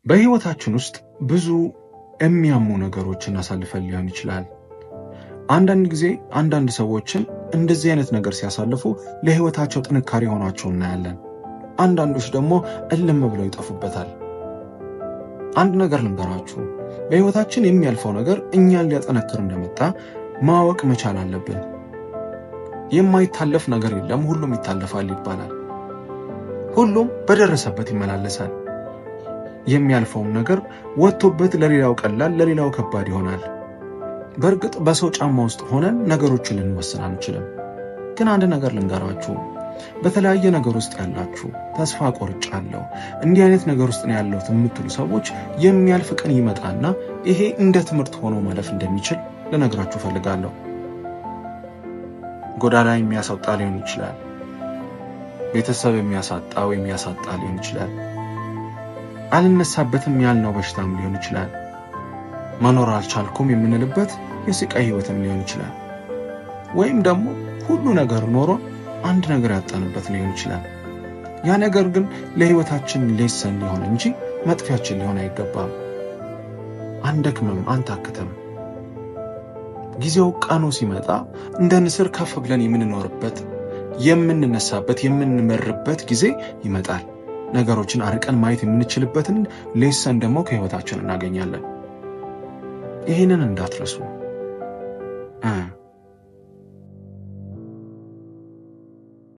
በህይወታችን ውስጥ ብዙ የሚያሙ ነገሮችን አሳልፈን ሊሆን ይችላል። አንዳንድ ጊዜ አንዳንድ ሰዎችን እንደዚህ አይነት ነገር ሲያሳልፉ ለህይወታቸው ጥንካሬ ሆኗቸው እናያለን። አንዳንዶች ደግሞ እልም ብለው ይጠፉበታል። አንድ ነገር ልንገራችሁ፣ በህይወታችን የሚያልፈው ነገር እኛን ሊያጠነክር እንደመጣ ማወቅ መቻል አለብን። የማይታለፍ ነገር የለም፣ ሁሉም ይታለፋል ይባላል። ሁሉም በደረሰበት ይመላለሳል። የሚያልፈውም ነገር ወጥቶበት ለሌላው ቀላል፣ ለሌላው ከባድ ይሆናል። በእርግጥ በሰው ጫማ ውስጥ ሆነን ነገሮችን ልንወስን አንችልም። ግን አንድ ነገር ልንገራችሁ፣ በተለያየ ነገር ውስጥ ያላችሁ፣ ተስፋ ቆርጫለሁ፣ እንዲህ አይነት ነገር ውስጥ ነው ያለሁት የምትሉ ሰዎች፣ የሚያልፍ ቀን ይመጣና ይሄ እንደ ትምህርት ሆኖ ማለፍ እንደሚችል ልነግራችሁ እፈልጋለሁ። ጎዳና የሚያስወጣ ሊሆን ይችላል። ቤተሰብ የሚያሳጣ ወይም ያሳጣ ሊሆን ይችላል። አልነሳበትም ያልነው በሽታም ሊሆን ይችላል። መኖር አልቻልኩም የምንልበት የስቃይ ህይወትም ሊሆን ይችላል። ወይም ደግሞ ሁሉ ነገር ኖሮን አንድ ነገር ያጣንበት ሊሆን ይችላል። ያ ነገር ግን ለህይወታችን lesson ሊሆን እንጂ መጥፊያችን ሊሆን አይገባም። አንደክምም፣ አንታክትም። ጊዜው ቀኑ ሲመጣ እንደ ንስር ከፍ ብለን የምንኖርበት፣ የምንነሳበት፣ የምንመርበት ጊዜ ይመጣል። ነገሮችን አርቀን ማየት የምንችልበትን lesson ደግሞ ከህይወታችን እናገኛለን። ይህንን እንዳትረሱ።